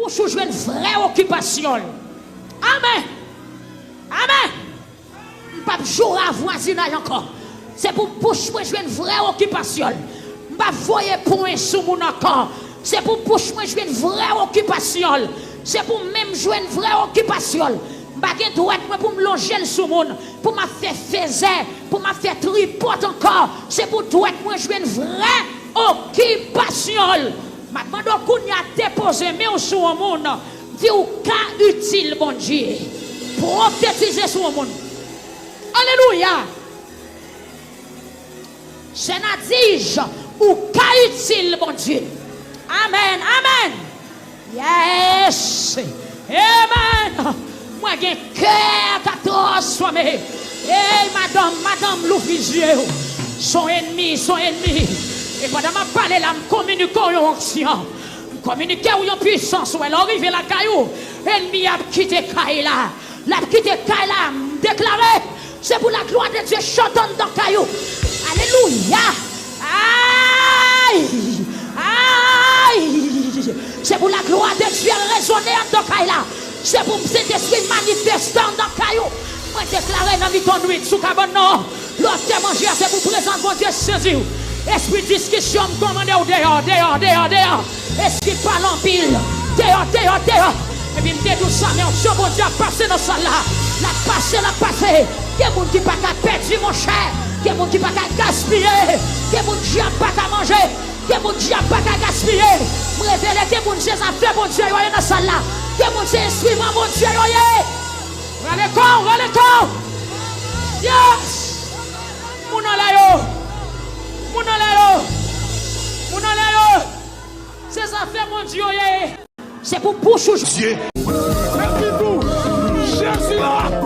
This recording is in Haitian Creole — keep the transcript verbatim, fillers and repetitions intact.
bouch ou jwenn vrè okipasyon l. Amèn. Amèn. M p ap joure a vwazinaj ankò. Se pou bouch mwen jwenn vrè okipasyon l. M p ap voye pwen sou moun ankò. Se pou bouch mwen jwenn vrè okipasyon l. Se pou men m jwenn vrè okipasyon l. M pa gen dwèt mwen pou m lonje l sou moun, pou m ap fè fezè, pou m ap fè tripòt ankò. Se pou dwèt mwen jwenn vrè okipasyon l. M ap mande w kounye a depoze men w sou yon moun, di ou ka itil Bondye. Pwofetize sou yon moun. Alelouya! Sè Nadij, ou ka itil Bondye. Amèn, amèn. Yes. Amen. Mwen gen kè k ap transfòme. Ey, madanm, madanm, louvri zye w. Son enmi, son enmi. E pandan m ap pale la, m kominike w yon onksyon. M kominike w yon pwisans. Ou wè, lè w rive lakay ou, enmi ap kite kay la. L ap kite kay la. M deklare, se pou laglwa de Dye chante anndan kay ou. Alelouya. Ay! Ay! Se pou laglwa de Dye rezone anndan kay la. Se pou Sentespri manifeste anndan kay ou. Mwen deklare nan mitan nwit sou kabann nan, lè w ap fè manje a, se pou prezans Bondye sezi w. Espri diskisyon, m kòmande w deyò, deyò, deyò, deyò. Espri pale anpil, deyò, deyò, deyò. Epi m te di w sa, men onksyon Bondye ap pase nan sal la. L ap pase, l ap pase. Gen moun ki pa ka pèdi, monchè. Gen moun ki pa ka gaspiye. Gen moun dyab pa ka manje. Gen moun dyab pa ka gaspiye. M revele gen moun se zafè Bondye yo ye nan sal la. Gen moun se enstriman Bondye yo ye. Rale kò w, rale kò w. Yes! Moun anlè yo. Moun anlè yo. Moun anlè yo. Se zafè Bondye yo ye. Se pou bouch ou. Dye. Epi tou, Jezi la.